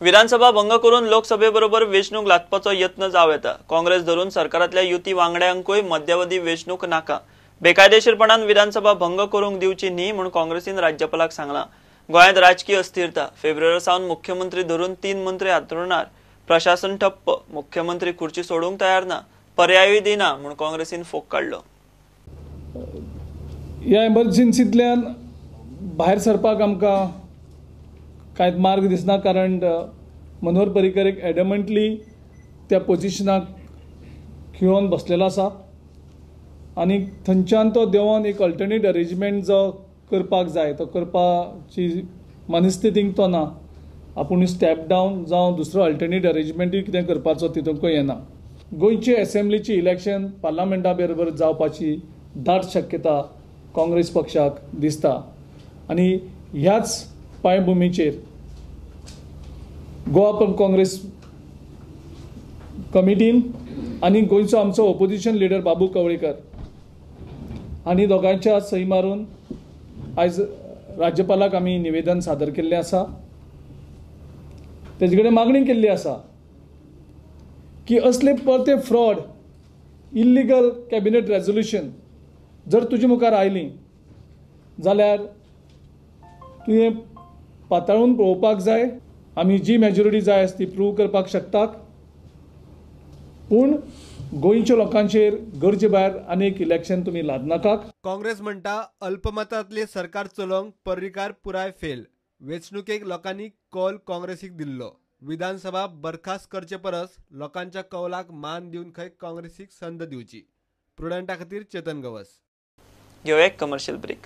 विधानसभा भंग करून लोकसभेबरोबर वेंचणूक लादपाचो यत्न जावं येता. काँग्रेस धरून सरकारांतल्या युती वांगड्यांकूय मध्यावधी वेंचणूक नाका. बेकायदेशीरपणान विधानसभा भंग करूंक दिवची न्ही म्हूण काँग्रेसीन राज्यपालाक सांगलां. गोंयांत राजकीय अस्थिरता. फेब्रुवारी सावन मुख्यमंत्री धरून 3 मंत्री हांतरुणार. प्रशासन ठप्प. मुख्यमंत्री खुर्ची सोडूंक तयार ना, पर्यायूय दिना म्हूण काँग्रेसीन फोग काडलो. ह्या एमर्जन्सींतल्यान भायर सरपाक आमकां कांय मार्ग दिसना, कारण मनोहर पर्रीकर एक एडमंटली त्या पोजिशनाक खिळोवन बसलेलो आसा आनी थंयच्यान तो देंवोन एक अल्टरनेट अरेंजमेंट जो करपाक जाय तो करपाची मनस्थितींक तो ना. आपूण स्टेप डावन जावं दुसरो अल्टरनेट अरेंजमेंटूय कितें करपाचो तितूंकय येना. गोंयची एसेंब्लीची इलेक्शन पार्लमेंटा बरोबर जावपाची दाट शक्यता काँग्रेस पक्षाक दिसता आनी ह्याच पांयभुमीचेर गोवा काँग्रेस कमिटीन आनी गोंयचो आमचो ओपोजिशन लिडर बाबू कवळेकर आनी दोगांयच्या सही मारून आयज राज्यपालाक आमी निवेदन सादर केल्लें आसा. तेजे कडेन मागणी केल्ली आसा की असले परते फ्रॉड, इल्लिगल कॅबिनेट रेजोल्युशन जर तुजे मुखार आयलीं जाल्यार तुवें पाताळून पळोवपाक जाय. आमी जी मेजॉरिटी जाय आसा ती प्रूव करपाक शकतात, पूण गोंयच्या लोकांचेर गरजे भायर आनी एक इलेक्शन तुमी लादनाकात. काँग्रेस म्हणटा अल्पमतांतले सरकार चलोवंक पर्रीकार पुराय फेल. वेंचणुकेक लोकांनी कौल काँग्रेसीक दिल्लो. विधानसभा बरखास्त करचे परस लोकांच्या कौलाक मान दिवन खंय काँग्रेसीक संद दिवची. प्रुडंटा खातीर चेतन गवस. घेवया एक कमर्शियल ब्रेक.